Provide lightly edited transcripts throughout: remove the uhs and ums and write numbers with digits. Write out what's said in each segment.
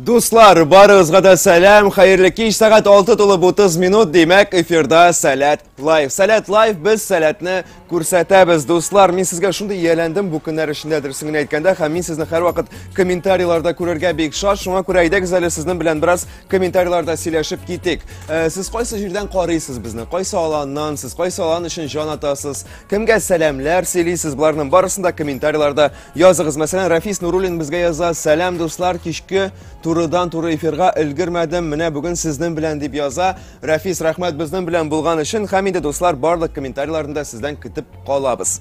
Дуслар, барыгызга да сәлам, хәерле кич, сәгать 6 тулып 30 минут, димәк, эфирда Сәләт Лайв. Сәләт Лайв, без Сәләтне күрсәтәбез, дуслар. Мин сезгә шундый ияләндем бу көннәр эчендә, дөресен генә әйткәндә, һәм мин сезне һәрвакыт комментарийларда күрергә бик шат. Шуңа күрә әйдәгез әле сезнең белән бераз комментарийларда сөйләшеп китик. Сез кайсы җирдән карыйсыз безне? Кайсы аланнан сез? Кайсы алан өчен җан атасыз? Кемгә сәламләр сөйлисез? Боларның барысын да комментарийларда языгыз. Мәсәлән, Рафис Нуруллин безгә яза: "Сәлам, дуслар, кичке турыдан-туры эфирга өлгермәдем, менә бүген сезнең белән", дип яза. Рафис, рәхмәт безнең белән булган өчен. Һәм инде, дуслар, барлык комментарийларны да сездән көтеп калабыз.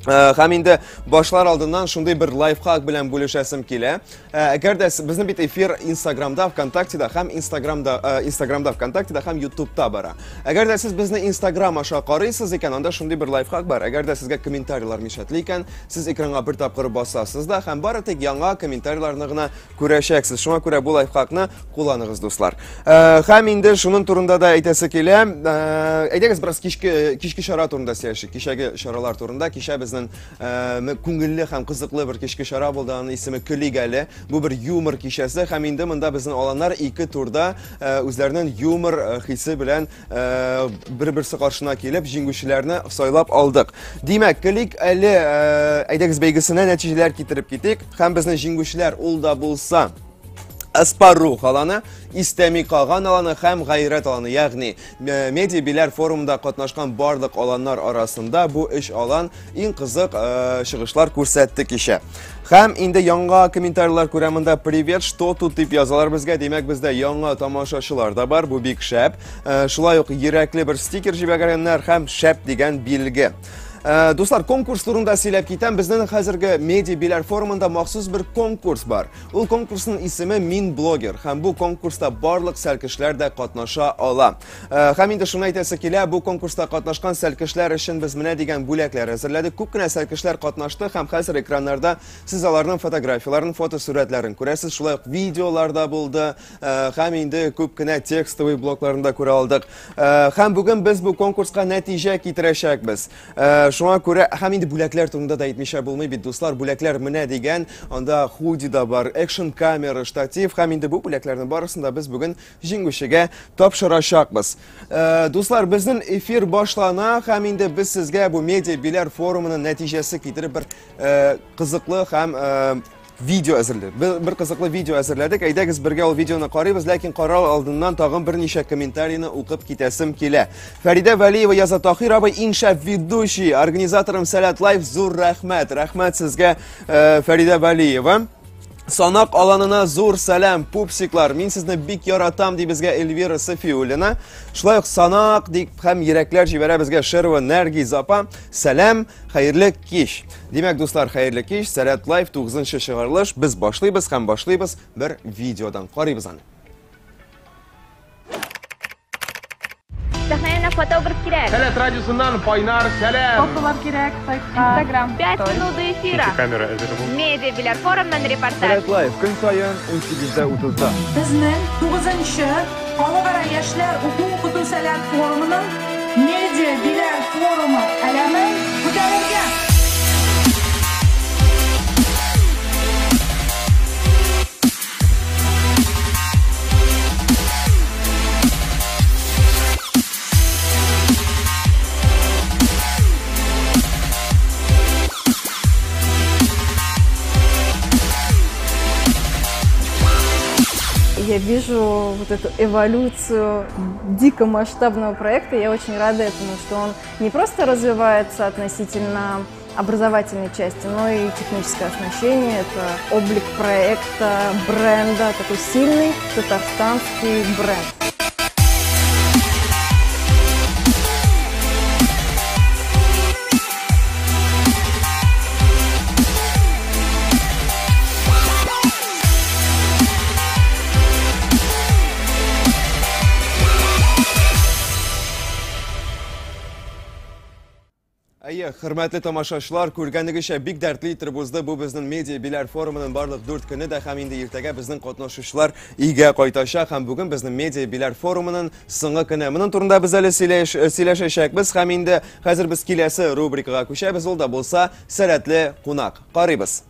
Һәм инде башлар алдыннан шундый бер лайфхак белән бүлешәсем килә. Әгәр дә безнең бит эфир Инстаграмда, ВКонтактеда һәм Инстаграмда, Инстаграмда, ВКонтактеда һәм Ютубта бара. Әгәр дә сез безне Инстаграм аша карыйсыз икән, анда шундый бер лайфхак бар. Әгәр дә сезгә комментарийлар мишәтле икән, сез экранга бер тапкыр басасыз да һәм бары тик яңа комментарийларны гына күрәчәксез. Шуңа күрә бу лайфхакны кулланыгыз, дуслар. Һәм инде шуның турында да әйтәсе килә. Әйдәгез бераз кичке чара турында сөйләшик. Кичәге чаралар турында. Кичә безнең күңелле һәм кызыклы бер кичке чара булды. Аның исеме Көлик әле. Бу бер юмор кичәсе һәм инде монда безнең аланнар ике турда үзләренең юмор хисе белән бер-берсе каршына килеп, җиңүчеләрне сайлап алдык. Димәк, Көлик әле, әйдәгез бәйгесенә нәтиҗәләр китереп китик. Һәм безнең җиңүчеләр ул да булса Аспарух аланы, Истәми Каган аланы һәм Гайрәт аланы, ягъни Медиа Биләр форумында катнашкан барлык аланнар арасында бу өч алан иң кызык чыгышлар күрсәтте кичә. Һәм инде яңа комментарийлар күрәм монда. Привет, что тут дип язалар безгә. Димәк, бездә яңа тамашачылар да бар. Бу бик шәп. Шулай ук йөрәкле бер стикер җибәргәннәр һәм шәп дигән билге. Дуслар, конкурс турында сөйләп китәм. Безнең хәзерге Медиа Биләр форумында махсус бер конкурс бар. Ул конкурсның исеме Мин блогер, һәм бу конкурста барлык сәлкешләр дә катнаша ала. Һәм инде шуны әйтәсе килә, бу конкурста катнашкан сәлкешләр өчен без менә дигән бүләкләр әзерләдек. Күп кенә сәлкешләр катнашты һәм хәзер экраннарда сез аларның фотографияләрен, фотосурәтләрен күрәсез. Шулай ук видеолар да булды, һәм инде күп кенә текстовый блокларын да күрә алдык. Һәм бүген без бу конкурска нәтиҗә китерәчәкбез. Шуңа күрә һәм инде бүләкләр турында да әйтмичә булмый бит, дуслар. Бүләкләр менә дигән, анда худи да бар, экшн камера, штатив һәм инде бу бүләкләрнең барысын да без бүген җиңүчегә тапшырачакбыз. Дуслар, безнең эфир башлана һәм инде без сезгә бу Медиа Биләр форумының нәтиҗәсе китереп бер кызыклы һәм видео әзерләдек. Бер кызыклы видео әзерләдек. Әйдәгез бергә ул видеоны карыйбыз, ләкин карау алдыннан тагын берничә комментарийны укып китәсем килә. Фәридә Вәлиева яза: Тахир абый иң шәп ведущий, организаторым Сәләт Лайф, зур рәхмәт. Рәхмәт сезгә, Фәридә Вәлиева. Санак аланына зур сәлам, пупсиклар, мин сезне бик яратам, ди безгә Эльвира Софиуллина. Шулай ук Санак дип һәм йөрәкләр җибәрә безгә Шерва Нәргиз апа. Сәлам, хәерле кич. Димәк, дуслар, хәерле кич. Сәләт Лайф 9нчы чыгарылыш. Без башлыйбыз һәм башлыйбыз бер видеодан. Карыйбыз аны. Сәхнәгә фотограф кирәк. Сәләт радиосыннан кайнар сәлам. Фотолар кирәк сайтка. Инстаграм. 5 минут до эфира. Камера әзер бул. Медиа Биләр форумнан репортаж. Сәләт Лайф көн саен 18:30-да. Безнең 9нчы Халыкара яшьләр уку-укыту Сәләт форумының Медиа Биләр форумы әләмен күтәрергә. Я вижу вот эту эволюцию дико масштабного проекта. Я очень рада этому, что он не просто развивается относительно образовательной части, но и техническое оснащение. Это облик проекта, бренда, такой сильный татарстанский бренд. Әйе, хөрмәтле тамашачылар, күргәнегезчә бик дәртле итеп узды бу безнең Медиа Биләр форумының барлык 4 көне дә һәм инде иртәгә безнең катнашучылар өйгә кайтачак һәм бүген безнең Медиа Биләр форумының соңгы көне. Моның турында без әле сөйләшәчәкбез һәм инде хәзер без киләсе рубрикага күчәбез, ул да булса сәләтле кунак. Карыйбыз.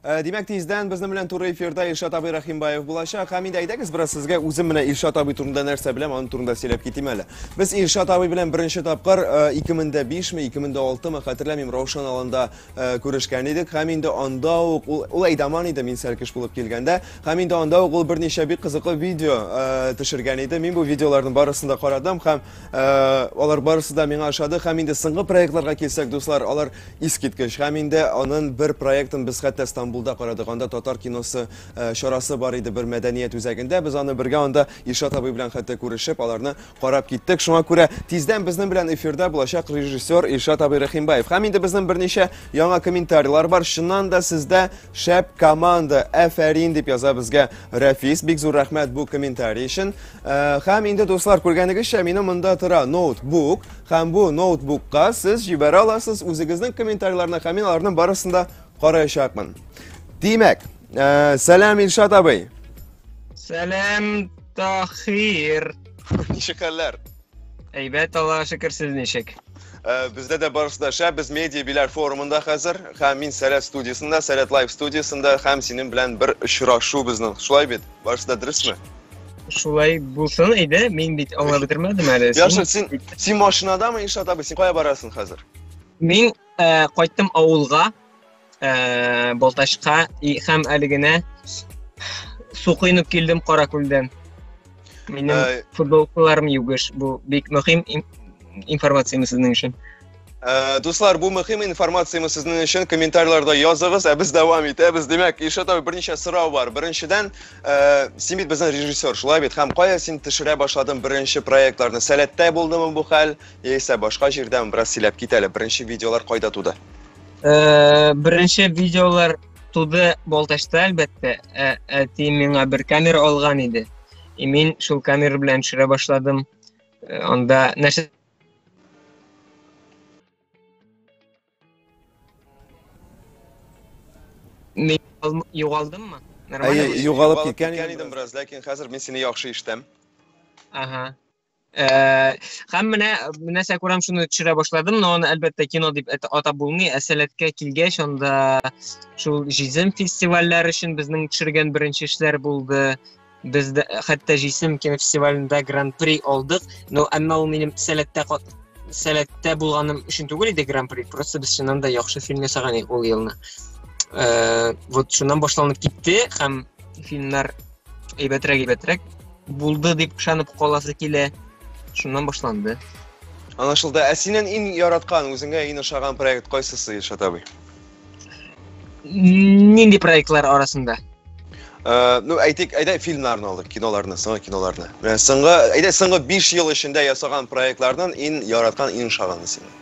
Димәк, тиздән безнең белән туры эфирда Илшат абый Рәхимбаев булачак. Һәм инде әйдәгез бераз сезгә үзем менә Илшат абый турында нәрсә беләм, аның турында сөйләп китим әле. Без Илшат абый белән беренче тапкыр 2005 ме, 2006 мы, хәтерләмим, Раушан аланда күрешкән идек. Һәм инде анда ук ул, ул әйдаман иде, мин сәлкеш булып килгәндә. Һәм инде анда ук ул берничә бик кызыклы видео төшергән иде. Мин бу видеоларның барысын да карадым һәм алар барысы да миңа ошады. Һәм инде соңгы проектларга килсәк, дуслар, алар Искиткеч. Һәм инде анын бер проектын без хәтта Стамбулда карадык. Анда татар киносы э, чарасы бар иде бер мәдәният үзәгендә. Без аны бергә анда Илшат абый белән хәтта күрешеп, аларны карап киттек. Шуңа күрә тиздән безнең белән эфирда булачак режиссер Илшат абый Рәхимбаев. Һәм инде безнең берничә яңа комментарийлар бар. Чыннан да сездә шәп команда. Әфәрин дип яза безгә Рәфис. Бик зур рәхмәт бу комментарий өчен. Э, һәм инде дуслар, күргәнегезчә, минем монда тора ноутбук. Һәм бу ноутбукка сез җибәрә аласыз үзегезнең комментарийларны һәм мин аларның барысын да караячакмын. Димәк, э, сәлам Илшат абый. Сәлам Тахир. Ничек хәлләр? Әйбәт, Аллаһ шөкер, сез ничек? Э, бездә дә барысы да шәп. Без медиа биләр форумында хәзер һәм мин Сәләт студиясендә, Сәләт лайв студиясендә һәм синең белән бер очрашу безнең. Шулай бит? Барысы да дөресме? Шулай булсын иде, мин бит аңлап бетермәдем әле. Яхшы, син син машинадамы, Илшат абый? Син кая барасың хәзер? Мин э, кайттым авылга, э, Балтачка и һәм әле генә су коенып килдем Каракүлдән. Минем э, футболкаларым югыш. Бу бик мөһим информацияме сезнең өчен? Э, дуслар, бу мөһим информацияме сезнең өчен комментарийларда языгыз, ә без дәвам итәбез. Димәк, Илшат абый, берничә сорау бар. Беренчедән, э, син бит безнең режиссер, шулай бит? Һәм кая син төшерә башладың беренче проектларны? Сәләттә булдымы бу хәл, яисә башка җирдәме? Бераз сөйләп кит әле. Беренче видеолар кайда туды? Э, беренче видеолар туды Балтачта, әлбәттә. Әти миңа бер камера алган иде. И мин шул камера белән төшерә башладым. Анда нәрсә Мин югалдыммы? Әйе, югалып киткән идем бераз, ләкин хәзер мин сине яхшы ишетәм. Ага. Э, һәм менә нәрсә күрәм, шуны төшерә башладым, но аны әлбәттә кино дип атап булмый. Ә сәләткә килгәч, анда шул җизем фестивальләр өчен безнең төшергән беренче эшләр булды. Без дә хәтта Җисем кинофестивалендә гран-при алдык. Но әмма ул минем сәләттә сәләттә булганым өчен түгел иде гран-при. Просто без чыннан да яхшы фильм ясаган идек ул елны. Э, вот шуннан башланып китте һәм фильмнар әйбәтрәк әйбәтрәк булды дип ышанып каласы килә. Шуннан башланды. Аңлашылды. Ә синең иң яраткан, үзеңә иң ошаган проект кайсысы, Илшат абый? Нинди проектлар арасында? Э, ну, әйтик, әйдә фильмнарны алдык, киноларны, соңгы киноларны. Менә соңгы, әйдә соңгы 5 ел эчендә ясаган проектларның иң яраткан, иң ошаганы сиңа.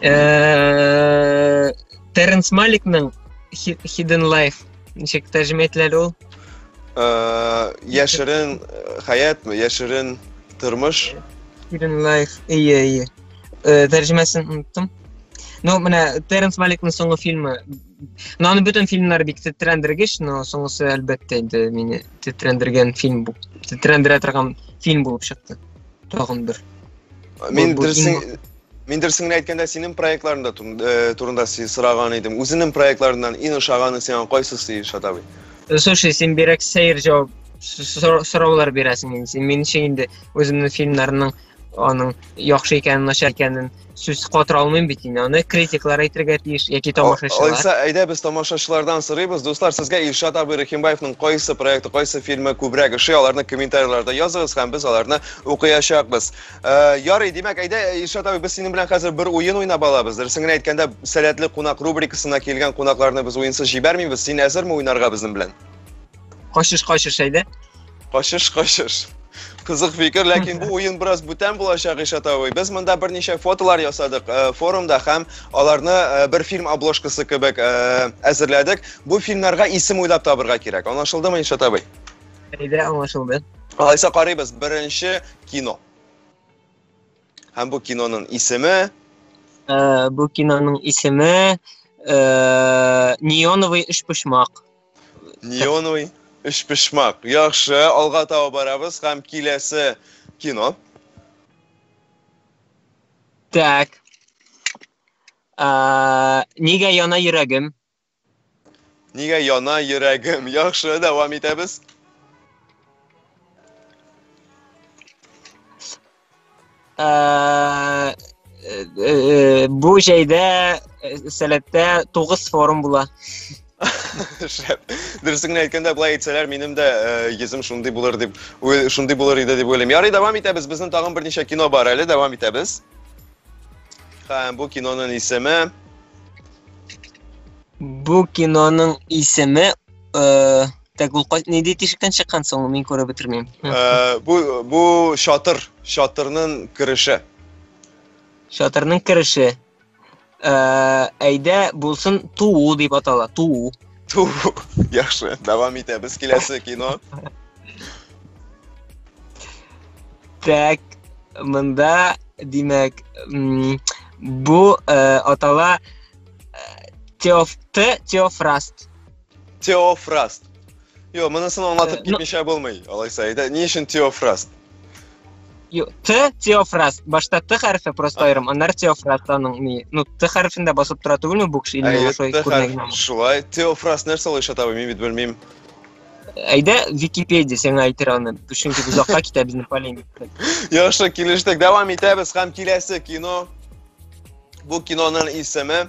Э, Теренс Маликның Hidden Life ничек тәрҗемә ителә ул? Э, яшерен хәятме, яшерен тормыш? Hidden Life, ие, ие. Тәрҗемәсен оныттым. Ну, менә Теренс Маликның соңгы фильмы. Ну, аның бөтен фильмнары бик тетрәндергеч, но соңгысы әлбәттә инде мине тетрәндергән фильм бу. Тетрәндерә торган фильм булып чыкты. Тагын бер. Мин дөресен Мин дөресен генә әйткәндә, синең проектларыңда э, турында сораган идем. Үзенең проектларыннан иң ошаганы сиңа кайсысы, Илшат абый? Э, слушай, син бирәк сәер җавап сораулар бирәсең инде. Син минемчә инде үземнең фильмнарның аның яхшы икәнен, начар икәнен сүз катыра алмыйм бит инде. Аны критиклар әйтергә тиеш яки тамашачылар. Алайса, әйдә без тамашачылардан сорыйбыз. Дуслар, сезгә Илшат абый Рәхимбаевның кайсы проекты, кайсы фильмы күбрәк ошый, аларны комментарийларда языгыз һәм без аларны укыячакбыз. Э, ярый, димәк, әйдә Илшат абый, без синең белән хәзер бер уен уйнап алабыз. Дөресен генә әйткәндә, сәләтле кунак рубрикасына килгән кунакларны без уенсыз җибәрмибез. Син әзерме уйнарга безнең белән? Качыш, качыш, әйдә. Качыш, качыш. Кызык фикер, ләкин бу уен бераз бүтән булачак, Ишат абый. Без монда берничә фотолар ясадык э, форумда һәм аларны э, бер фильм обложкасы кебек э, әзерләдек. Бу фильмнарга исем уйлап табырга кирәк. Аңлашылдымы, Ишат абый? Әйдә, аңлашылды. Алайса карыйбыз. Беренче кино. Һәм бу киноның исеме? Э, бу киноның исеме э, Неоновый өчпочмак. Неоновый өчпочмак. Яхшы, алга таба барабыз һәм киләсе кино. Так. Ә, нигә яна йөрәгем? Нигә яна йөрәгем? Яхшы, дәвам итәбез. Бу җәйдә Сәләттә 9 форум була. Шәп. Дөресен генә әйткәндә, болай әйтсәләр, минем дә йөзем шундый булыр дип, шундый булыр иде дип уйлыйм. Ярый, дәвам итәбез. Безнең тагын берничә кино бар әле, дәвам итәбез. Һәм бу киноның исеме Бу киноның исеме так ул нинди тишектән чыккан соң, мин күреп бетермим. Бу чатыр, чатырның кереше. Чатырның кереше. Әйдә булсын туу дип атала, туу. Туу. Яхшы, дәвам итәбез. Киләсе кино. Так, монда, димәк, бу атала Теофраст. Теофраст. Йо, монысын аңлатып китмичә булмый, алайса. Әйдә, ни өчен Теофраст? Йо, Т Теофраст. Башта Т хәрефе просто аерым, аннары Теофраст аның ни. Ну, Т хәрефендә басып тора түгелме бу кеше или шулай күренә генәме? Шулай. Теофраст нәрсә ул, Илшат абый, мин бит белмим. Әйдә, Википедия сиңа әйтер аны, чөнки озакка китә безнең полемика. Яхшы, килештек. Дәвам итәбез һәм киләсе кино. Бу киноның исеме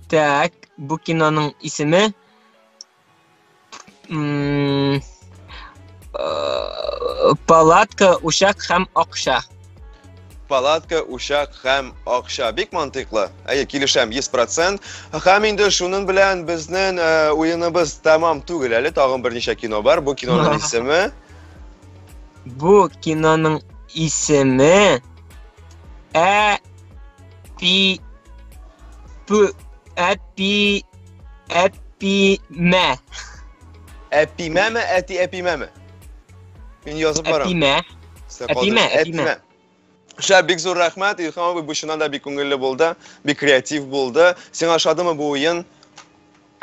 Так, бу киноның исеме Палатка, учак һәм акча. Палатка, учак һәм акча. Бик мантыйклы. Әйе, килешәм 100%. Һәм инде шуның белән безнең уеныбыз тәмам түгел әле. Тагын берничә кино бар. Бу киноның исеме Бу киноның исеме Ә Пи Пү Әпи Әпимә. Әпимәме, әти әпимәме? Мин язып барам. Әпимә. Әпимә, әпимә. Шәп, бик зур рәхмәт, Илһам абый, бу чыннан да бик күңелле булды, бик креатив булды. Сиңа ошадымы бу уен?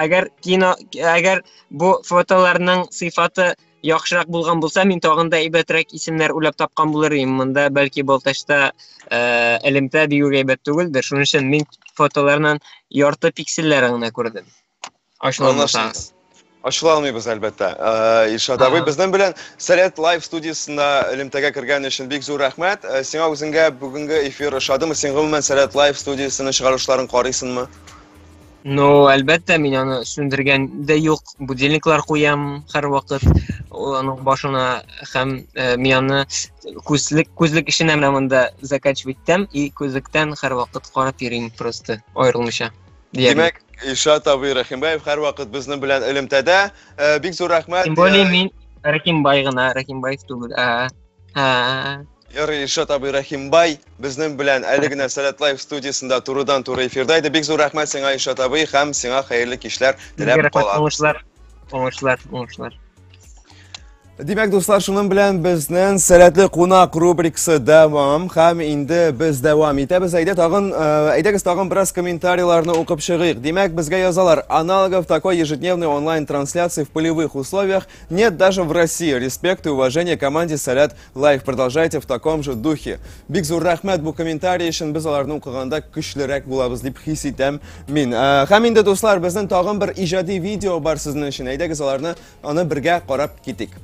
Әгәр кино, әгәр бу фотоларның сыйфаты яхшырак булган булса, мин тагын да әйбәтрәк исемнәр уйлап тапкан булыр идем. Монда бәлки Балтачта элемтә бик үк әйбәт түгелдер. Шуның өчен мин фотоларның ярты пиксельләрен генә күрдем. Ачыла алмасагыз. Ачыла алмыйбыз, әлбәттә. Илшат абый, безнең белән Сәләт Лайв студиясендә элемтәгә кергән өчен бик зур рәхмәт. Сиңа үзеңгә бүгенге эфир ошадымы? Син гомумән Сәләт Лайв студиясенең чыгарылышларын карыйсыңмы? Ну, әлбәттә, мин аны сүндергән дә юк, будильниклар куям һәрвакыт аның башына һәм мин аны күзлек күзлек эченә менә монда закачивать итәм и күзлектән һәрвакыт карап йөрим просто аерылмыйча. Димәк, Илшат абый Рәхимбаев һәрвакыт безнең белән элемтәдә. Бик зур рәхмәт. Тем более мин Рәхимбай гына, Рәхимбаев түгел. Ярый, Илшат абый Рәхимбай безнең белән әле генә Сәләт Лайв студиясендә турыдан-туры эфирда иде. Бик зур рәхмәт сиңа, Илшат абый, һәм сиңа хәерле кичләр теләп калабыз. Уңышлар, уңышлар, уңышлар. Димәк, дуслар, шуның белән безнең Сәләтле кунак рубрикасы дәвам һәм инде без дәвам итәбез. Әйдә тагын, әйдәгез тагын бераз комментарийларны укып чыгыйк. Димәк, безгә язалар: аналогов такой ежедневной онлайн-трансляции в полевых условиях нет даже в России. Респект и уважение команде Сәләт Лайв. Продолжайте в таком же духе. Бик зур рәхмәт бу комментарий өчен. Без аларны укыганда көчлерәк булабыз дип хис итәм мин. Һәм инде, дуслар, безнең тагын бер иҗади видео бар сезнең өчен. Әйдәгез аларны аны бергә карап китик.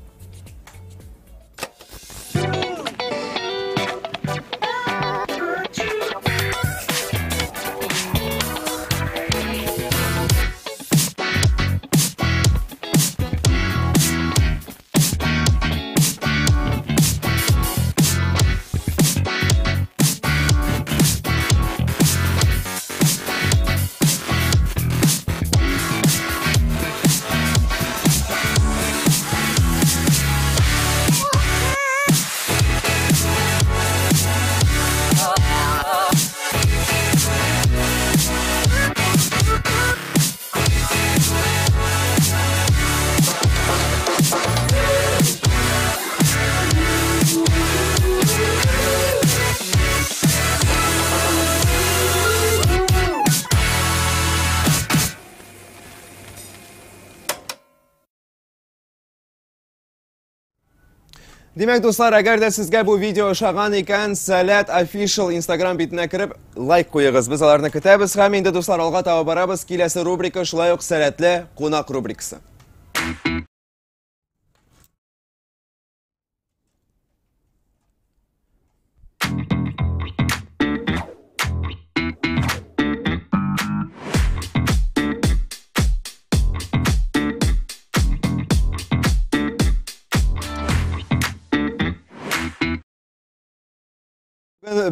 Димәк, дуслар, әгәр дә сезгә бу видео ошаган икән, Сәләт Official Instagram битенә кереп лайк куегыз. Без аларны көтәбез һәм инде, дуслар, алга таба барабыз. Киләсе рубрика шулай ук Сәләтле кунак рубрикасы.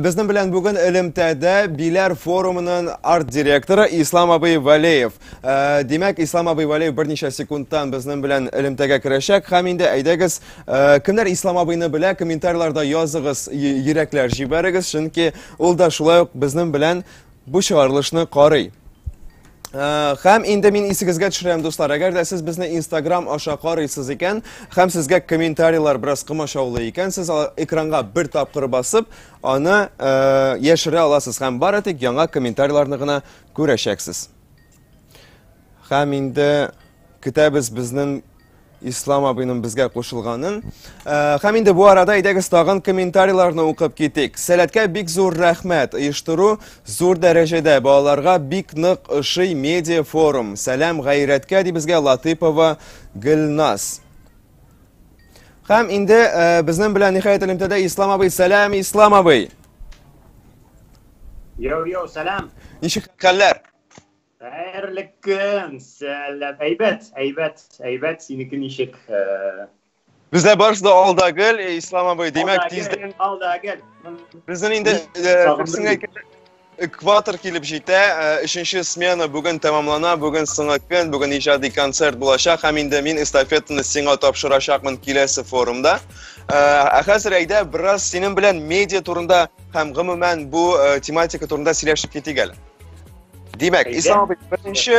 Безнең белән бүген элемтәдә Биләр форумының арт-директоры Ислам абый Валеев. Димәк, Ислам абый Валеев берничә секундтан безнең белән элемтәгә керәчәк. Һәм инде әйдәгез, кемнәр Ислам абыйны белә, комментарийларда языгыз, йөрәкләр җибәрегез, чөнки ул да шулай ук безнең белән бу чыгарылышны карый. Һәм инде мин исегезгә төшерәм, дуслар, әгәр дә сез безне Instagram аша карыйсыз икән, һәм сезгә комментарийлар бераз комачаулый икән, сез экранга бер тапкыр басып, аны яшерә аласыз һәм бары тик яңа комментарийларны гына күрәчәксез. Һәм инде көтәбез безнең Ислам абыйның безгә кушылганын. Һәм инде бу арада әйдәгез тагын комментарийларны укып китик. Сәләткә бик зур рәхмәт. Оештыру зур дәрәҗәдә. Балаларга бик нык ошый медиа форум. Сәлам гайрәткә ди безгә Латыпова Гөлназ. Һәм инде безнең белән ниһаять элемтәдә Ислам абый. Сәлам, Ислам абый. Йоу, йоу, сәлам. Ничек хәлләр? Хәерле көн, сәлам. Әйбәт, әйбәт, әйбәт. Синеке ничек? Бездә барысы да алда гел, Ислам абый. Димәк, тиздән алда гел. Безнең инде экватор килеп җитә. Өченче смена бүген тәмамлана, бүген соңгы көн, бүген иҗади концерт булачак һәм инде мин эстафетаны сиңа тапшырачакмын киләсе форумда. Ә хәзер әйдә бераз синең белән медиа турында һәм гомумән бу тематика турында сөйләшеп китик әле. Димәк, Ислам абый, беренче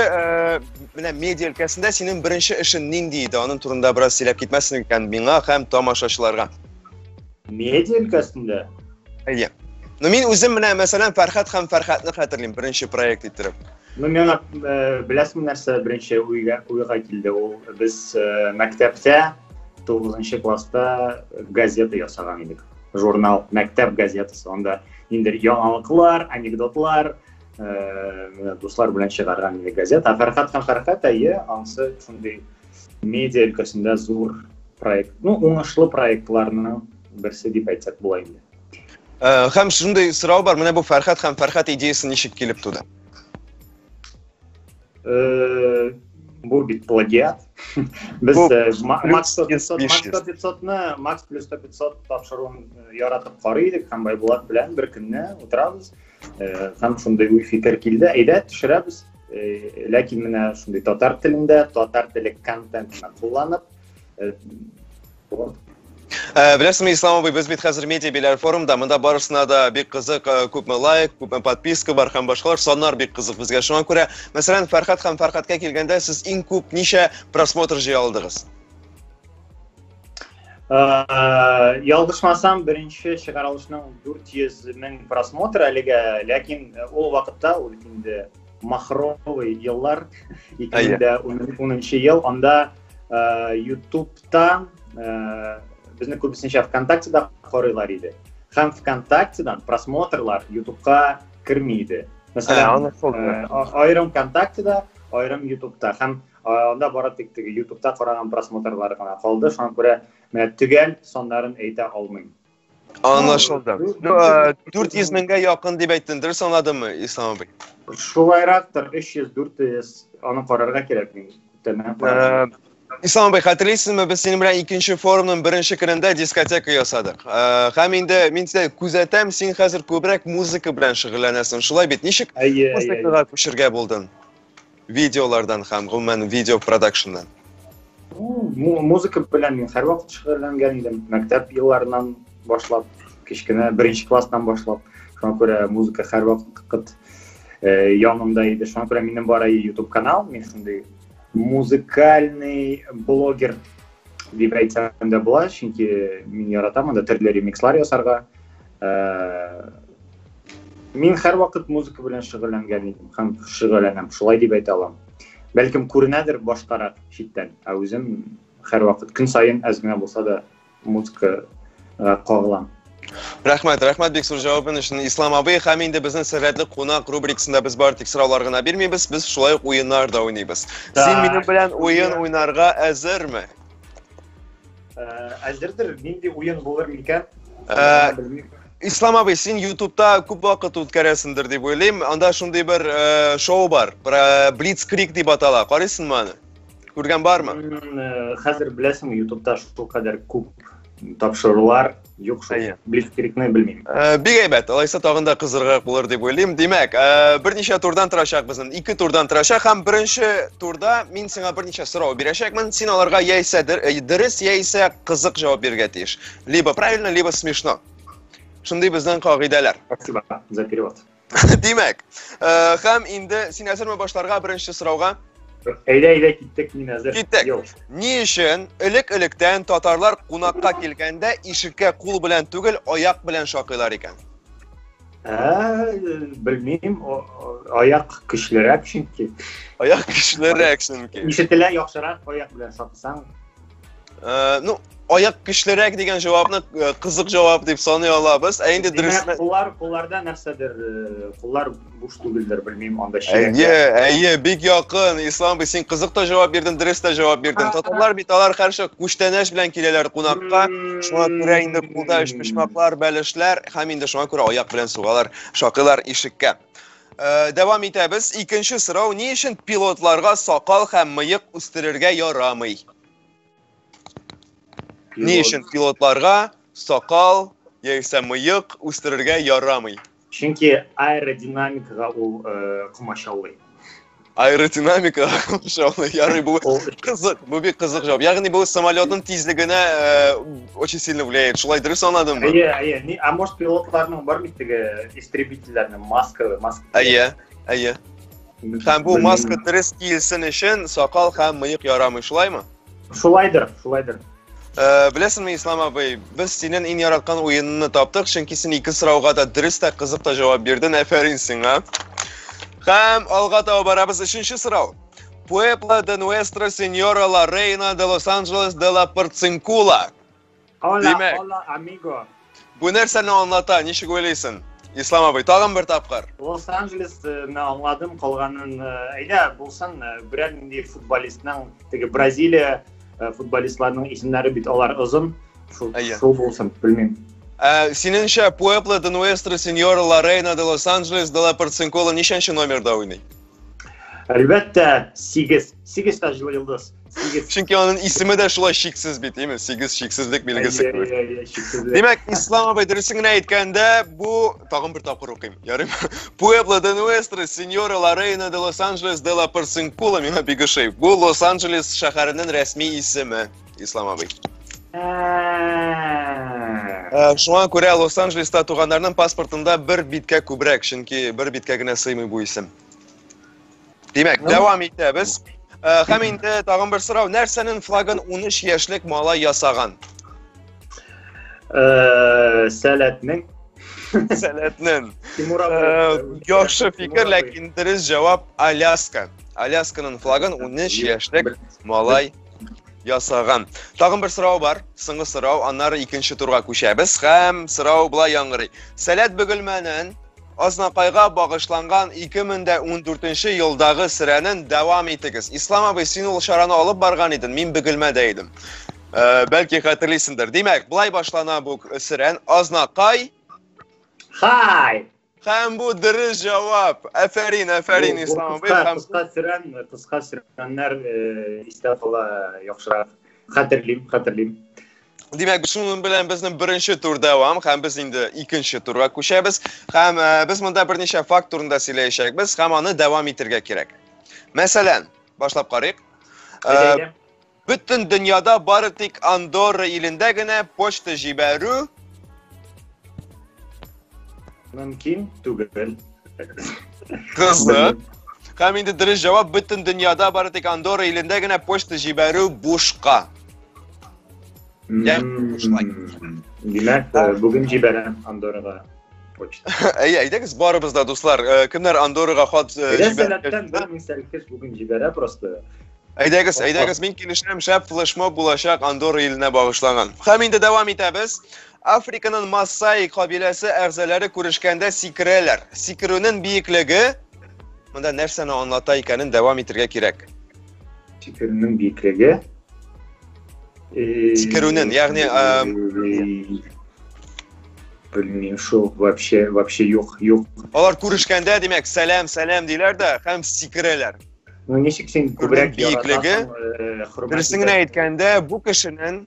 менә медиа өлкәсендә синең беренче эшең нинди иде? Аның турында бераз сөйләп китмәссең микән миңа һәм тамашачыларга? Медиа өлкәсендә? Әйе. Ну, мин үзем менә, мәсәлән, Фәрхәт һәм Фәрхәтне хәтерлим, беренче проект иттереп. Ну, миңа беләсеңме нәрсә беренче уйга килде? Ул без мәктәптә 9 класста газета ясаган идек. Журнал, мәктәп газетасы. Анда ниндидер яңалыклар, анекдотлар, дуслар белән чыгарган иде газета. Фәрхәт һәм Фәрхәт, әйе, анысы шундый медиа өлкәсендә зур проект, ну, уңышлы проектларның берсе дип әйтсәк була инде. Һәм шундый сорау бар, менә бу Фәрхәт һәм Фәрхәт идеясы ничек килеп туды? Бу бит плагиат. Без Макс 100-500-ны, Макс плюс 100-500 тапшыруын яратып карый идек һәм Байбулат белән бер көнне утырабыз. Һәм шундый уй фикер килде, әйдә төшерәбез. Ләкин менә шундый татар телендә, татар теле контентын кулланып, Беләсеңме, Ислам абый, без бит хәзер медиа биләр форумда, монда барысына да бик кызык, күпме лайк, күпме подписка бар һәм башкалар саннар бик кызык безгә. Шуңа күрә, мәсәлән, Фәрхәт һәм Фәрхәткә килгәндә, сез иң күп ничә просмотр җыя алдыгыз? Ялгышмасам, беренче чыгарылышның 400 мең просмотр әлегә, ләкин ул вакытта ул бит инде махровый еллар, 2010 ел, анда YouTube'та безне күбесенчә ВКонтактеда карыйлар иде. Һәм ВКонтактедан просмотрлар YouTube'ка керми иде. Мәсәлән, аерым ВКонтактеда, аерым YouTube'та. Һәм анда бары тик теге YouTube'та караган просмотрлар гына калды. Шуңа күрә менә төгәл саннарын әйтә алмыйм. Аңлашылды. 400 меңгә якын дип әйттең, дөрес аңладыммы, Ислам абый? Шулайрактыр, 300-400, аны карарга кирәк мин. Ислам абый, хәтерлисезме, без синең белән икенче форумның беренче көнендә дискотека ясадык. Һәм инде мин сине күзәтәм, син хәзер күбрәк музыка белән шөгыльләнәсең. Шулай бит, ничек музыкага күчергә булдың? Видеолардан һәм гомумән видео продакшннан. Музыка белән мин һәрвакыт шөгыльләнгән идем. Мәктәп елларыннан башлап, кечкенә беренче класстан башлап. Шуңа күрә музыка һәрвакыт янымда иде. Шуңа күрә минем бар YouTube канал, мин шундый музыкальный блогер дип әйтсәм дә була, чөнки мин яратам анда төрле ремикслар ясарга. Мин һәрвакыт музыка белән шөгыльләнгән идем һәм шөгыльләнәм, шулай дип әйтә алам. Бәлкем күренәдер башкарак читтән, ә үзем һәрвакыт көн саен әз генә булса да музыкага кагылам. Рәхмәт, рәхмәт бик зур җавабың өчен, Ислам абый. Һәм инде безнең сәләтле кунак рубрикасында без бары тик сораулар гына бирмибез, без шулай ук уеннар да уйныйбыз. Син минем белән уен уйнарга әзерме? Әзердер, нинди уен булыр микән? Ислам абый, син YouTube'та күп вакыт үткәрәсеңдер дип уйлыйм. Анда шундый бер шоу бар, Блицкрик дип атала. Карыйсыңмы аны? Күргән бармы? Хәзер беләсең, YouTube'та шулкадәр күп тапшырулар юк шул. Блицкрикны белмим. Бик әйбәт. Алайса тагын да кызыграк булыр дип уйлыйм. Димәк, берничә турдан торачак безнең. Ике турдан торачак һәм беренче турда мин сиңа берничә сорау бирәчәкмен. Син аларга яисә дөрес, яисә кызык җавап бирергә тиеш. Либо правильно, либо смешно. Шундый безнең кагыйдәләр. Спасибо за перевод. Димәк, һәм инде син әзерме башларга беренче сорауга? Әйдә, әйдә, киттек, мин әзер. Киттек. Ни өчен элек-электән татарлар кунакка килгәндә ишеккә кул белән түгел, аяк белән шакыйлар икән? Ә, белмим, аяк көчлерәк чөнки. Аяк көчлерәк чөнки. Ишетелә яхшырак аяк белән шакысаң. Ну, аяк көчлерәк дигән җавапны кызык җавап дип саный алабыз. Ә инде дөрес куллар, кулларда нәрсәдер, куллар буш түгелдер, белмим, анда чирәк. Әйе, әйе, бик якын. Ислам бит син кызык та җавап бирдең, дөрес тә җавап бирдең. Татарлар бит алар һәрчак күчтәнәч белән киләләр кунакка. Шуңа күрә инде кулда өчпочмаклар, бәлешләр һәм инде шуңа күрә аяк белән сугалар, шакыйлар ишеккә. Дәвам итәбез. Икенче сорау, ни өчен пилотларга сакал һәм мыек үстерергә ярамый? Ни өчен пилотларга сакал яисә мыек үстерергә ярамый? Чөнки аэродинамикага ул комачаулый. Аэродинамикага комачаулый. Ярый, бу кызык, бу бик кызык җавап. Ягъни бу самолетның тизлегенә очень сильно влияет. Шулай дөрес аңладыммы? Әйе, әйе. Ни, а может пилотларның бар бит теге истребительләрнең маска, маска. Әйе, әйе. Һәм бу маска дөрес киелсен өчен сакал һәм мыек ярамый, шулаймы? Шулайдыр, шулайдыр. Беләсеңме, Ислам абый, без синең иң яраткан уеныңны таптык, чөнки син ике сорауга да дөрес тә, кызык та җавап бирдең. Афәрин сиңа. Һәм алга таба барабыз. Өченче сорау. Puebla de Nuestra Señora la Reina de Los Angeles de la Porcincula. Hola, Димәк, hola, amigo. Бу нәрсәне аңлата, ничек уйлыйсың? Ислам абый, тагын бер тапкыр. Лос-Анджелесны аңладым, калганын әйдә булсын, берәр нинди футболистның, теге Бразилия футболистларының исемнәре бит алар озын. Шул, шул булсын, белмим. Синеңчә, Puebla de Nuestra Señora la Reina de Los Angeles de la Porcincula ничәнче номерда уйный? Әлбәттә, 8. 8 тә җылы йолдыз. 8. Чөнки аның исеме дә шулай чиксез бит, әйме? 8 чиксезлек билгесе кебек. Әйе, әйе, чиксезлек. Димәк, Ислам абый дөресен генә әйткәндә, бу тагын бер тапкыр укыйм. Ярыймы? Puebla de Nuestra Señora la Reina de Los Angeles de la Porcincula миңа бик ошый. Бу Лос-Анджелес шәһәренең рәсми исеме, Ислам абый. Шуңа күрә Лос-Анджелеста туганнарның паспортында бер биткә күбрәк, чөнки бер биткә генә сыймый бу исем. Димәк, дәвам итәбез. Һәм инде тагын бер сорау. Нәрсәнең флагын 13 яшьлек малай ясаган? Сәләтнең. Сәләтнең. Яхшы фикер, ләкин дөрес җавап Аляска. Алясканың флагын 13 яшьлек малай ясаган. Тагын бер сорау бар, соңгы сорау, аннары икенче турга күчәбез. Һәм сорау болай яңгырый. Сәләт Бөгелмәнең Азнакайга багышланган 2014 елдагы сирәнен дәвам итегез. Ислам абый, син ул чараны алып барган идең, мин Бөгелмәдә идем. Бәлки хәтерлисеңдер. Димәк, болай башлана бу сирән. Азнакай. Хай! Һәм бу дөрес җавап. Афәрин, афәрин, Ислам абый. Кыска сирән, кыска сирәннәр истә кала яхшырак. Хәтерлим, хәтерлим. Димәк, шуның белән безнең беренче тур дәвам һәм без инде икенче турга күчәбез. Һәм без монда берничә факт турында сөйләячәкбез һәм аны дәвам итәргә кирәк. Мәсәлән, башлап карыйк. Бөтен дөньяда бары тик Андорра илендә генә почта җибәрү мөмкин түгел. Кызык. Һәм инде дөрес җавап бөтен дөньяда бары тик Андорра илендә генә почта җибәрү бушка. Димәк, бүген җибәрәм Андоррага почта. Әйе, әйдәгез барыбыз да, дуслар, кемнәр Андоррага хат җибәрә? Сәләттән бер мисал кеш бүген җибәрә просто. Әйдәгез, әйдәгез, мин килешәм, шәп флешмоб булачак Андорра иленә багышланган. Һәм инде дәвам итәбез. Африканың Массаи кабиләсе әгъзалары күрешкәндә сикерәләр. Сикерүнең биеклеге монда нәрсәне аңлата икәнен дәвам итергә кирәк. Сикерүнең биеклеге Сикерүнең, ягъни белмим шул вообще вообще юк юк алар күрешкәндә димәк сәлам сәлам диләр дә һәм сикерәләр Ну, ничек син күбрәк биеклеге, дөресен генә әйткәндә, бу кешенең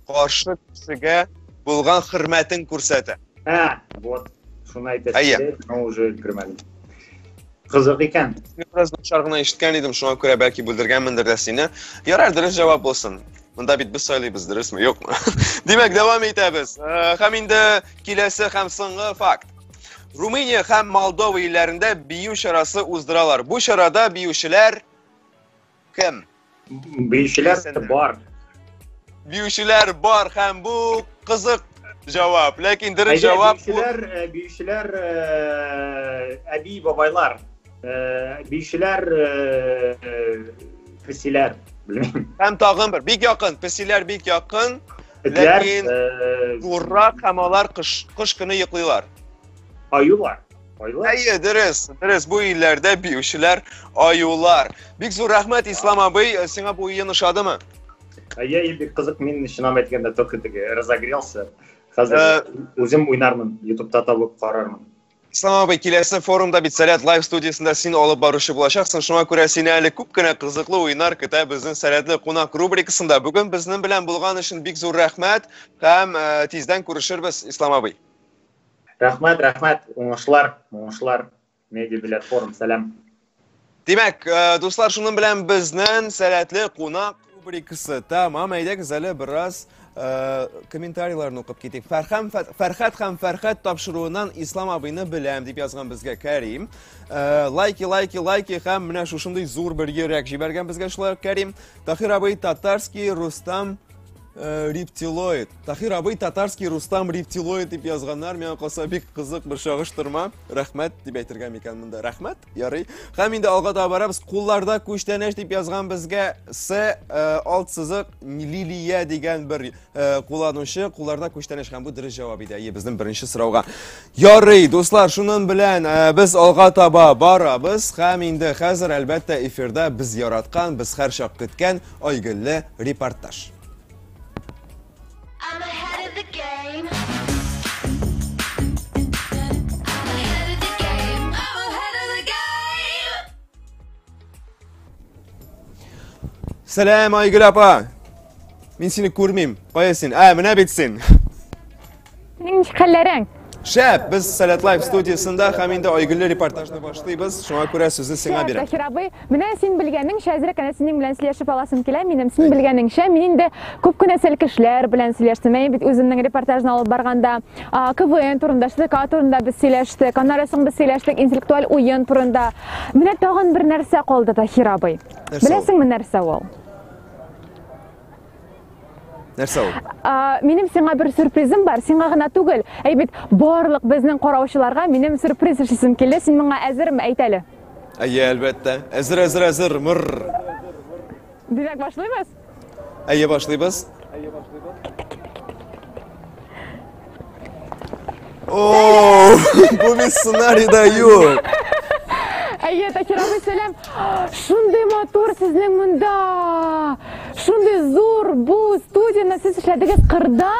каршы кешегә булган хөрмәтен күрсәтә. Ә, вот, шуны әйтәсе, но уже өлгермәдем. Кызык икән. Мин бераз начар гына ишеткән идем, шуңа күрә бәлки бүлдергәнмендер дә сине. Ярар, дөрес җавап булсын. Монда бит без сайлыйбыз, дөресме, юкмы? Димәк, дәвам итәбез. Һәм инде киләсе һәм соңгы факт. Румыния һәм Молдова илләрендә бию чарасы уздыралар. Бу чарада биючеләр кем? Биючеләр бар. Биючеләр бар һәм бу кызык җавап. Ләкин дөрес җавап биючеләр, э, биючеләр э, әби бабайлар, э, биючеләр песиләр, белмим. Һәм тагын бер бик якын, песиләр бик якын. Ләкин зуррак һәм алар кыш, кыш көне йоклыйлар. Аюлар. Аюлар. Әйе, дөрес, дөрес. Бу илләрдә биючеләр аюлар. Бик зур рәхмәт, Ислам абый, сиңа бу уен ошадымы? Әйе, бик кызык. Мин чынлап әйткәндә только теге разогрелся. Хәзер үзем уйнармын, ютубта табып карармын. Ислам абый, киләсе форумда бит Сәләт лайв студиясендә син алып баручы булачаксың. Шуңа күрә сине әле күп кенә кызыклы уеннар көтә безнең Сәләтле кунак рубрикасында. Бүген безнең белән булган өчен бик зур рәхмәт һәм э, тиздән күрешербез, Ислам абый. Рәхмәт, рәхмәт, уңышлар, уңышлар. Медиа Билет форум, сәлам. Димәк, э, дуслар, шуның белән безнең Сәләтле кунак рубрикасы тәмам. Әйдәгез әле бераз э, комментарийларны укып китик. Фәрхәм Фәрхәт һәм Фәрхәт тапшыруыннан Ислам абыйны беләм дип язган безгә Кәрим. Э, лайки, лайки, лайки һәм менә шушындый зур бер йөрәк җибәргән безгә шулай ук Кәрим. Тахир абый татарский Рустам Э, рептилоид. Тахир абый татарский Рустам рептилоид дип язганнар. Миңа калса бик кызык бер чагыштырма. Рәхмәт дип әйтергә микән монда? Рәхмәт. Ярый. Һәм инде алга таба барабыз. Кулларда күчтәнәч дип язган безгә С э, алт сызык Лилия дигән бер э, кулланучы. Кулларда күчтәнәч һәм бу дөрес җавап иде. Әйе, безнең беренче сорауга. Ярый, дуслар, шуның белән без алга таба барабыз һәм инде хәзер әлбәттә эфирда без яраткан, без һәрчак көткән Айгөлле репортаж. Сәлам, Айгөл апа. Мин сине күрмим. Кая син? Ә, менә бит син. Синең ничек хәлләрең? Шәп, без Сәләт Лайв студиясендә һәм инде Айгөлле репортажны башлыйбыз. Шуңа күрә сүзне сиңа бирәм. Таһир абый, менә син белгәнеңчә, әзрәк кенә синең белән сөйләшеп аласым килә минем. Син белгәнеңчә, мин инде күп кенә сәлкешләр белән сөйләштем. Мин бит үземнең репортажны алып барганда КВН турында, ШТК турында без сөйләштек. Аннары соң без сөйләштек интеллектуаль уен турында. Менә тагын бер нәрсә калды, Таһир абый. Беләсеңме нәрсә ул? Нәрсә ул? Минем сиңа бер сюрпризым бар. Сиңа гына түгел. Әй бит, барлык безнең караучыларга минем сюрприз эшлисем килде. Син моңа әзерме? Әйт әле. Әйе, әлбәттә. Әзер, әзер, әзер. Мыр. Димәк, башлыйбыз? Әйе, башлыйбыз. Киттек, киттек, киттек, киттек. О, бу бит сценарийда юк. Әйе, Таһир абый, сәлам. Шундый матур сезнең монда. Шундый зур бу студияне сез эшләдегез кырда.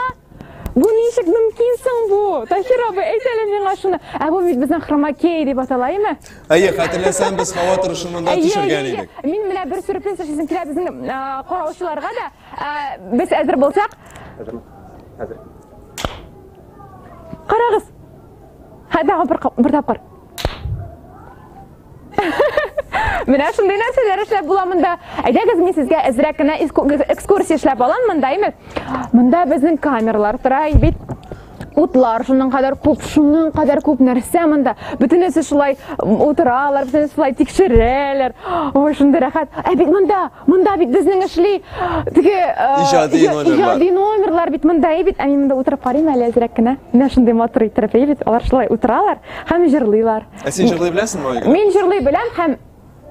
Бу ничек мөмкин соң бу? Таһир абый, әйт әле миңа шуны. Ә бу бит безнең хромакей дип атала, әйме? Әйе, хәтерләсәм, без һава торышын монда төшергән идек. Мин менә бер сюрприз эшлисем килә безнең караучыларга да. Без әзер булсак. Әзерме? Әзер. Карагыз. Хәтта бер тапкыр. Менә шундый нәрсәләр эшләп була монда. Әйдәгез, мин сезгә әзрәк кенә экскурсия эшләп алам монда, әйме? Монда безнең камералар тора бит. Утлар шуның кадәр күп, шуның кадәр күп нәрсә монда. Бөтенесе шулай утыралар, бөтенесе шулай тикшерәләр. Ой, шундый рәхәт. Ә бит монда, монда бит безнең эшли теге иҗади номерлар. Иҗади номерлар бит монда, әй бит. Ә мин монда утырып карыйм әле әзрәк кенә. Менә шундый матур иттереп, әй бит, алар шулай утыралар һәм җырлыйлар. Ә син җырлый беләсеңме, Айгөл? Мин җырлый беләм һәм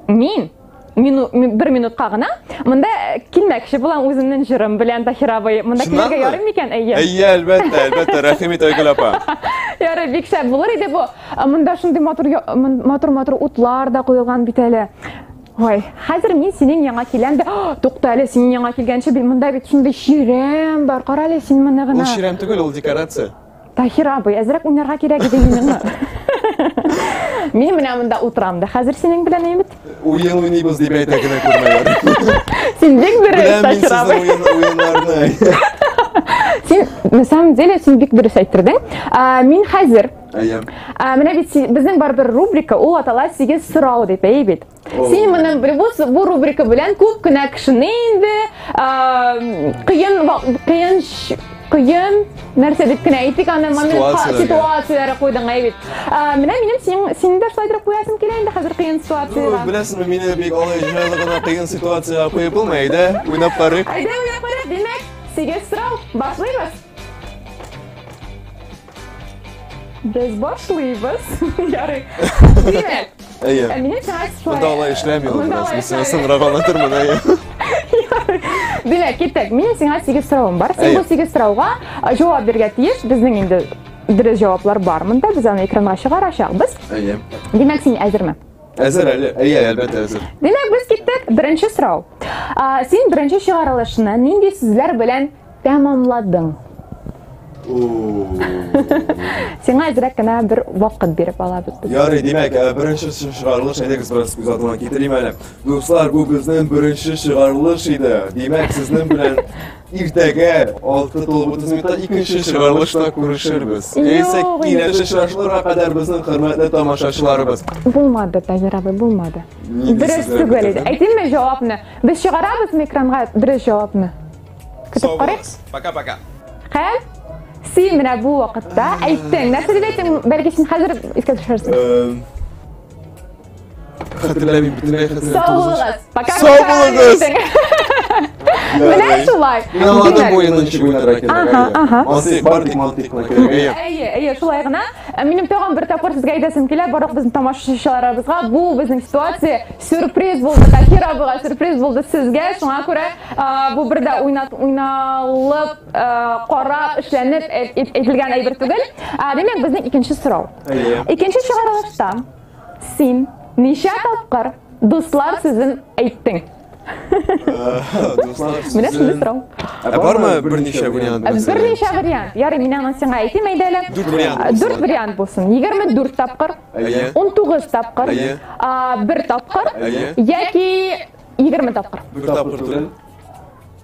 мин. Мину, бер минутка гына. Монда килмәкче булам үземнең җырым белән, Таһир абый. Монда килергә ярый микән? Әйе. Әйе, әлбәттә, әлбәттә. Рәхим ит, Айгөл апа. Ярый, бик шәп булыр иде бу. Монда шундый матур матур-матур утлар да куелган бит әле. Ой, хәзер мин синең яңа киләм дә, тукта әле, синең яңа килгәнче бит монда бит шундый чирәм бар. Кара әле син моны гына. Ул чирәм түгел, ул декорация. Таһир абый, әзрәк уйнарга кирәк иде миңа. Мин менә монда утырам да. Хәзер синең белән әйбәт. Уен уйныйбыз дип әйтә генә күрмәләр. Син бик дөрес, Таһир абый. Уеннарны. Син, на самом деле, син бик дөрес әйттердең. Мин хәзер. Әйе. Менә бит безнең бар бер рубрика, ул атала 8 сорау дип, әйе бит. Син моны бу, бу рубрика белән күп кенә кешене инде кыен кыен кыен нәрсә дип кенә әйтик аны моментка ситуацияләре куйдың әй бит. Менә минем син син дә шулай итеп куясың килә инде хәзер кыен ситуациягә. Беләсеңме, мине бик алай җайлы гына кыен ситуациягә куеп булмый, әйдә, уйнап карыйк. Әйдә, уйнап карыйк. Димәк, 8 сорау, башлыйбыз. Без башлыйбыз. Ярый. Димәк, Әйе. Ә минем сиңа шулай. Монда алай эшләми ул Монда бераз. алай Мин сиңа эшләми. соңрак аңлатырмын, әйе. Димәк, киттек. Минем сиңа 8 соравым бар. Син Әйе. бу 8 сорауга җавап бирергә тиеш. Безнең инде дөрес җаваплар бар монда. Без аны экранга чыгарачакбыз. Әйе. Димәк, син әзерме? Әзер әле. Әйе, әлбәттә әзер. Димәк, без киттек. Беренче сорау. Син беренче чыгарылышны нинди сүзләр белән тәмамладың? Сиңа әзрәк кенә бер вакыт биреп алабыз без. Ярый, димәк, беренче чыгарылыш, әйдәгез бераз күз алдына китерим әле. Дуслар, бу безнең беренче чыгарылыш иде. Димәк, сезнең белән иртәгә 6:30 минутта икенче чыгарылышта күрешербез. Яисә киләсе очрашуларга кадәр безнең хөрмәтле тамашачыларыбыз. Булмады, Таһир абый, булмады. Дөрес түгел иде. Әйтимме җавапны? Без чыгарабызмы экранга дөрес җавапны? Көтеп карыйк. Пока-пока. Һәм син менә бу вакытта әйттең. Нәрсә дип әйттең? Бәлки син хәзер искә төшерсең. Хәтерләмим, бөтенләй хәтерләмим. Сау булыгыз. Пока. Сау булыгыз. Менә шулай. Мин аңладым бу уенны ничек уйнарга кирәк. Аһа, аһа. Мантыйк бар тик мантыйк кына кирәк. Әйе. Әйе, әйе, шулай гына. Минем тагын бер тапкыр сезгә әйтәсем килә, барлык безнең тамашачыларыбызга бу безнең ситуация сюрприз булды. Таһир абыйга сюрприз булды сезгә. Шуңа күрә бу бер дә уйналып, карап, эшләнеп әйтелгән әйбер түгел. Димәк, безнең икенче сорау. Икенче чыгарылышта син ничә тапкыр дуслар сүзен әйттең? Дуслар Менә шундый сорау. Ә бармы берничә вариант? Берничә вариант. Ярый, мин аны сиңа әйтим әйдә әле. Дүрт вариант булсын. Дүрт вариант булсын. 24 тапкыр, 19 тапкыр, бер тапкыр яки 20 тапкыр. Бер тапкыр түгел.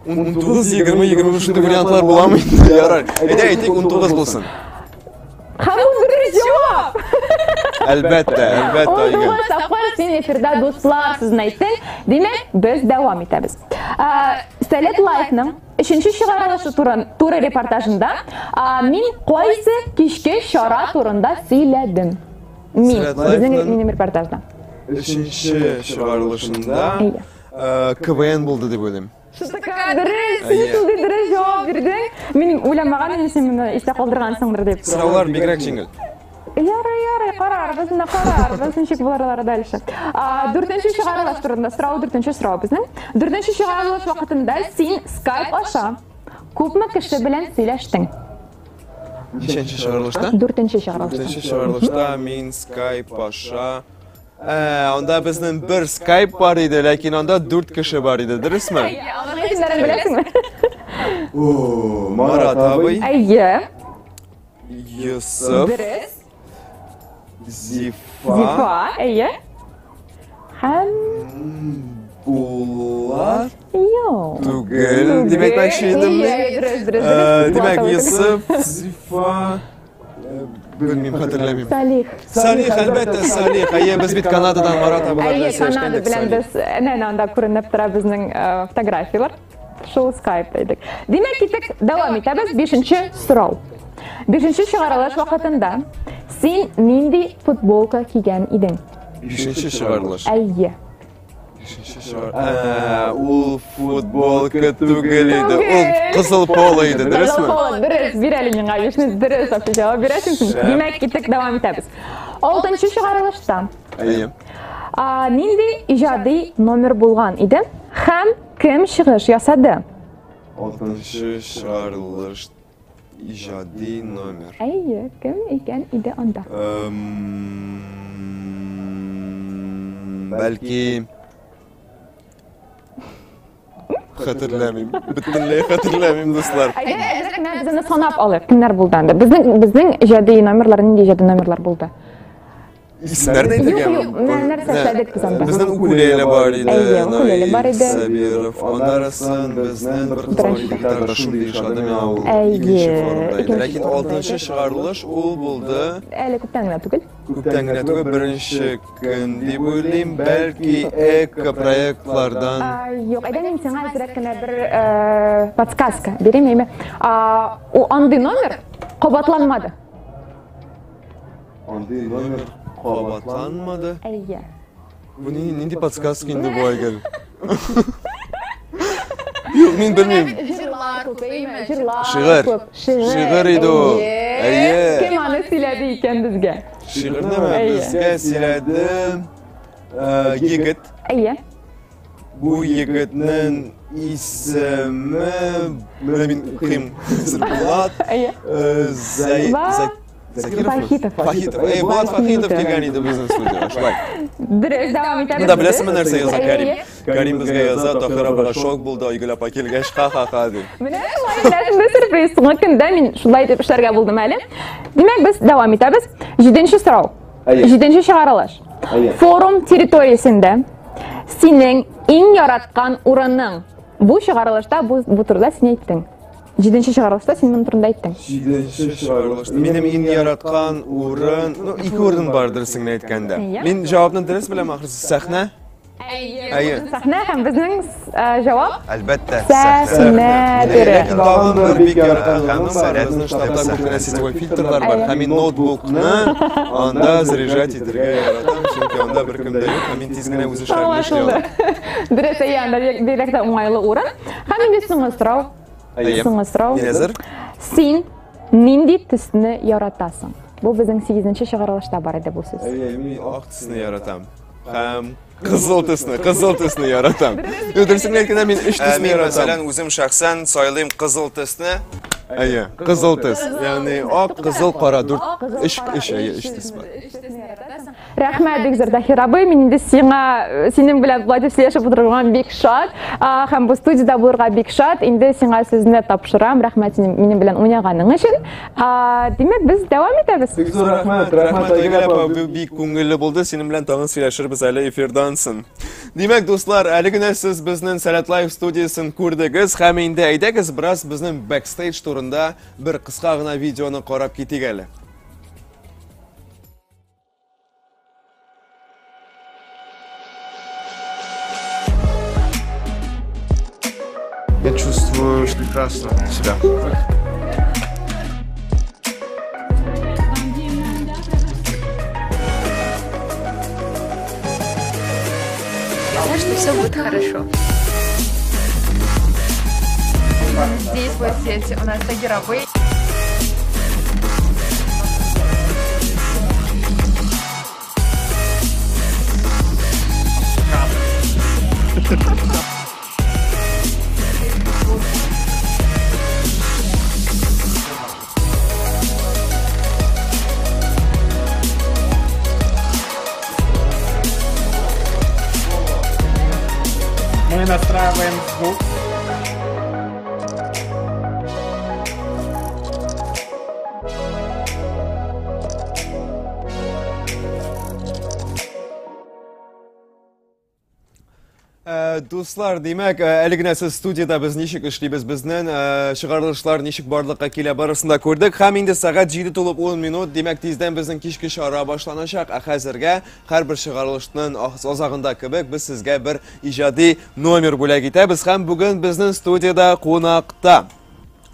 19, 20, 21 шундый вариантлар буламы инде? Ярар. Әйдә, әйтик, 19 булсын. Һәм бу дөрес җавап. Әлбәттә, әлбәттә, Айгөл. 19 тапкыр син эфирда дуслар сүзен әйттең. Димәк, без дәвам итәбез. Сәләт Лайфның өченче чыгарылышы туры репортажында мин кайсы кичке чара турында сөйләдем? Мин, безнең минем репортажда. Өченче чыгарылышында КВН булды дип уйлыйм. Дөрес, син шундый дөрес җавап бирдең. Мин уйламаган идем, син моны истә калдыргансыңдыр дип. Сораулар бигрәк җиңел. Ярый, ярый, карарбыз, менә карарбыз, ничек булырлар дальше. Дүртенче чыгарылыш турында сорау, дүртенче сорау безнең. Дүртенче чыгарылыш вакытында син Skype аша күпме кеше белән сөйләштең? Ничәнче чыгарылышта? Дүртенче чыгарылышта. Дүртенче чыгарылышта мин Skype аша Ә, анда безнең бер Skype бар иде, ләкин анда дүрт кеше бар иде, дөресме? Әйе, аларның исемнәрен беләсеңме? О, Марат абый. Әйе. Йосыф. Дөрес. Зифа. Зифа, әйе. Һәм Булат. Юк. Түгел, дип әйтмәкче идем мин. Әйе, дөрес, дөрес, дөрес. Димәк, Йосыф, Зифа, Белмим, хәтерләмим. Салих. Салих, әлбәттә, Салих. Әйе, без бит Канададан Марат абылар Әйе, белән сөйләшкән Канада идек. белән без әнә анда күренеп тора безнең фотографияләр. Шул скайпта идек. Димәк, киттек, дәвам итәбез. Бишенче сорау. Бишенче чыгарылыш вакытында син нинди футболка кигән идең? Бишенче чыгарылыш. Әйе. Ә, ул футболка түгел иде. Ул кызыл поло иде, дөресме? Кызыл поло, дөрес. Бир әле миңа бишне, дөрес вообще җавап бирәсең син. Димәк, киттек, дәвам итәбез. Алтынчы чыгарылышта. Әйе. Нинди иҗади номер булган иде һәм кем чыгыш ясады? Алтынчы чыгарылыш иҗади номер. Әйе, кем икән иде анда? Бәлки хәтерләмим. Бөтенләй хәтерләмим, дуслар. Әйдә, әзрәк кенә без аны санап алыйк. Кемнәр булды анда? Безнең безнең иҗади номерлар нинди иҗади номерлар булды? Исемнәрне әйтергә? Юк, юк, менә нәрсә эшләдек без анда? Безнең укулеле бар иде. Әйе, укулеле бар иде. Сабиров. Аннарысын безнең бер кыз бар иде, гитарда шундый ошады миңа ул. Әйе. Икенче форумда иде. Ләкин форумда алтынчы иде. чыгарылыш ул булды. Әле күптән генә түгел. Күптән генә түгел, беренче көн дип уйлыйм. Бәлки эко-проектлардан. Юк, әйдә мин сиңа әзрәк кенә бер подсказка бирим, әйме. Ул андый номер кабатланмады. Андый номер кабатланмады. Әйе. Бу нинди подсказка инде бу, Айгөл? Юк, мин белмим. Җырлар күп, әйме? Җырлар Шигырь. күп. Шигырь. Шигырь иде ул. Әйе. Кем аны сөйләде икән безгә? Шигырьнеме Әйе. безгә сөйләде егет. Әйе. Бу егетнең исеме, менә мин укыйм. Булат. Әйе. Зай Закиров. Фахитов. Фахитов. Эй, Булат Фахитов килгән иде безнең студиягә. Шулай. Дөрес, дәвам итәбез. Монда беләсеңме нәрсә яза Карим? Әйе. Карим безгә яза, Таһир абыга шок булды, Айгөл апа килгәч, ха-ха-ха ди. Менә шулай менә шундый сюрприз. Соңгы көндә мин шулай итеп эшләргә булдым әле. Димәк, без дәвам итәбез. Җиденче сорау. Җиденче чыгарылыш. Форум территориясендә синең иң яраткан урының. Бу чыгарылышта бу, бу турыда син әйттең. Җиденче чыгарылышта син моның турында әйттең. Җиденче чыгарылышта минем иң яраткан урын, ну, ике урын бар дөресен генә әйткәндә. Мин җавапны дөрес беләм, ахрысы, сәхнә. Әйе. Сәхнә һәм безнең җавап Әлбәттә, сәхнә дөрес. Ләкин тагын бер бик яраткан урыным бар. Безнең штабта күп кенә сетевой фильтрлар бар. Һәм мин ноутбукны анда заряжать итәргә яратам, чөнки анда беркем дә юк, һәм мин тиз генә үз эшләремне эшли алам. Дөрес, әйе, анда бигрәк тә уңайлы урын. Һәм инде соңгы сорау. Әйе. Соңгы сорау. Мин әзер. Син нинди төсне яратасың? Бу безнең 8нче чыгарылышта бар иде бу сүз. Әйе, мин ак төсне яратам. Һәм кызыл төсне, кызыл төсне яратам. Юк, дөресен генә әйткәндә, мин өч төсне Мин, яратам. мәсәлән, үзем шәхсән сайлыйм кызыл төсне. Әйе, кызыл төс. Ягъни ак, кызыл, кара, дүрт, өч, өч, әйе, өч төс бар. Рәхмәт бик зур, Таһир абый. Мин инде сиңа, синең белән болай дип сөйләшеп утырырга бик шат. Һәм бу студиядә булырга бик шат. Инде сиңа сүзне тапшырам. Рәхмәт синең минем белән уйнаганың өчен. Димәк, без дәвам итәбез. Бик зур рәхмәт, рәхмәт Айгөл апа, бу бик күңелле булды. Синең белән тагын сөйләшербез әле эфирдан соң. Димәк, дуслар, әле генә сез безнең Сәләт Лайв студиясен күрдегез һәм инде әйдәгез бераз безнең бэкстейдж турында бер кыска гына видеоны карап китик әле. Я чувствую прекрасно себя. Я знаю, что все будет хорошо. Здесь вот здесь у нас Тагир абый. Мы настраиваем звук. Дуслар, димәк, әле генә сез студиядә без ничек эшлибез, безнең чыгарылышлар ничек барлыкка килә, барысын да күрдек. Һәм инде сәгать 7 тулып 10 минут, димәк, тиздән безнең кичке чара башланачак. Ә хәзергә һәрбер чыгарылышның азагында кебек без сезгә бер иҗади номер бүләк итәбез. Һәм бүген безнең студиядә кунакта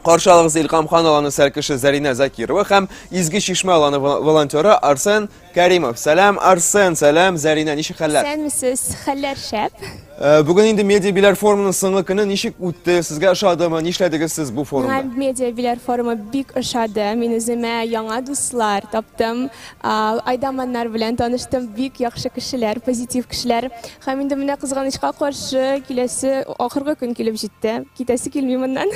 Каршы алыгыз Илкам хан аланы сәркеше Зәринә Закирова һәм Изге Чишмә аланы волонтеры Арсен Кәримов. Сәлам, Арсен, сәлам, Зәринә, ничек хәлләр? Исәнмесез, хәлләр шәп. Бүген инде медиа биләр форумының соңгы көне ничек үтте? Сезгә ошадымы? Нишләдегез сез бу форумда? Миңа медиа биләр форумы бик ошады. Мин үземә яңа дуслар таптым. Айдаманнар белән таныштым. Бик яхшы кешеләр, позитив кешеләр. Һәм инде менә кызганычка каршы киләсе ахыргы көн килеп җитте. Китәсе килми моннан.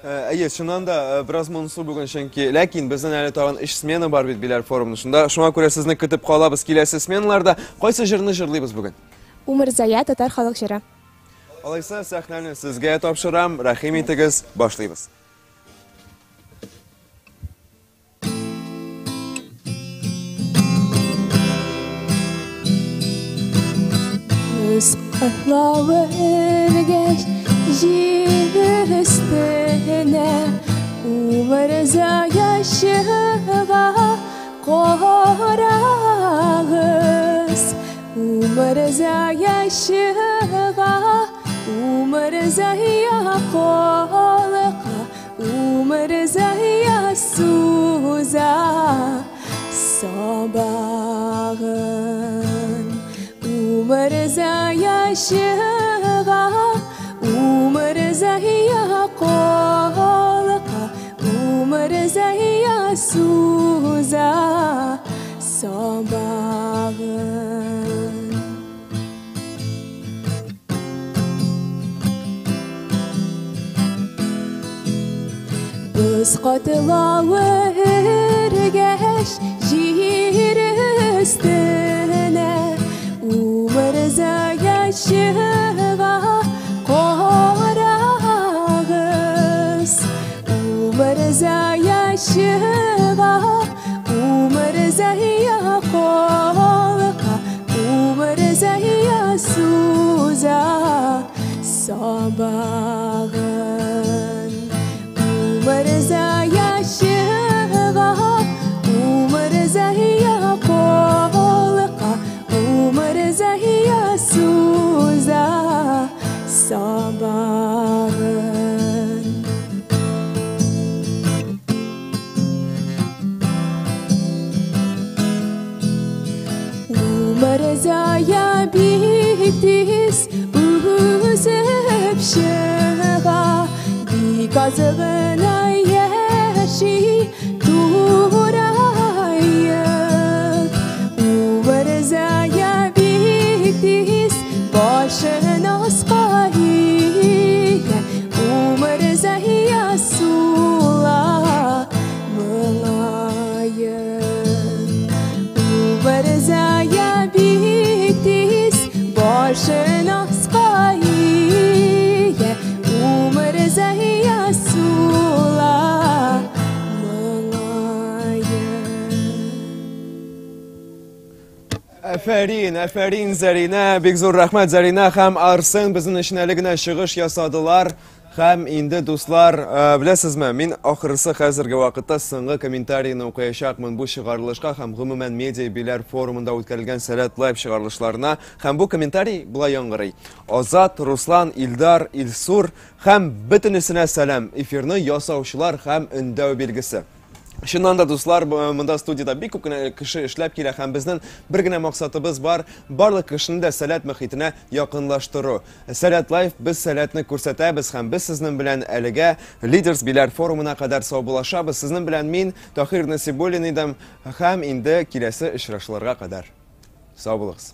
Әйе, чыннан да бераз монсу бүген, чөнки ләкин безнең әле тагын өч смена бар бит Биләр форумында. Шунда шуңа күрә сезне көтеп калабыз киләсе сменаларда. Кайсы җырны җырлыйбыз бүген? Умырзая татар халык җыры. Алайса сәхнәне сезгә тапшырам. Рәхим итегез, башлыйбыз. Үз котлавы өргәч җир өстенә Умырзая чыга карагыз Умырзая чыга Умырзая калка Умырзая суза сабагын. Умырзая чыга, Умырзая калка, Умырзая суза сабагын. Боз катлавы эргәч җир өстенә Умырзая чыга карагыз. Умырзая чыга, Умырзая калка, Умырзая суза сабагын. Умырзая чыга, Умырзая калка, Умырзая суза сабагын. Умырзая бик тиз үсеп чыга, бик аз гына яши тураеп. Умырзая бик тиз башын аска ия, Умырзая сула моңаеп. Умырзая бик тиз башын аска ия, Умырзая сула моңаеп. Әфәрин, әфәрин, Зәринә, бик зур рәхмәт, Зәринә һәм Арсен безнең өчен әле генә чыгыш ясадылар. Һәм инде, дуслар, беләсезме, мин ахырысы хәзерге вакытта соңгы комментарийны укыячакмын бу чыгарылышка һәм гомумән медиа биләр форумында үткәрелгән Сәләт Лайв чыгарылышларына. Һәм бу комментарий болай яңгырый. Азат, Руслан, Илдар, Илсур һәм бөтенесенә сәлам. Эфирны ясаучылар һәм өндәү билгесе. Чыннан да, дуслар, монда студияда бик күп кенә кеше эшләп килә һәм безнең бер генә максатыбыз бар, барлык кешене дә Сәләт мөхитенә якынлаштыру. Сәләт Лайв, без Сәләтне күрсәтәбез һәм без сезнең белән әлегә Лидерс Биләр форумына кадәр саубуллашабыз. Сезнең белән мин, Таһир Насибуллин идем, һәм инде киләсе очрашуларга кадәр. Сау булыгыз.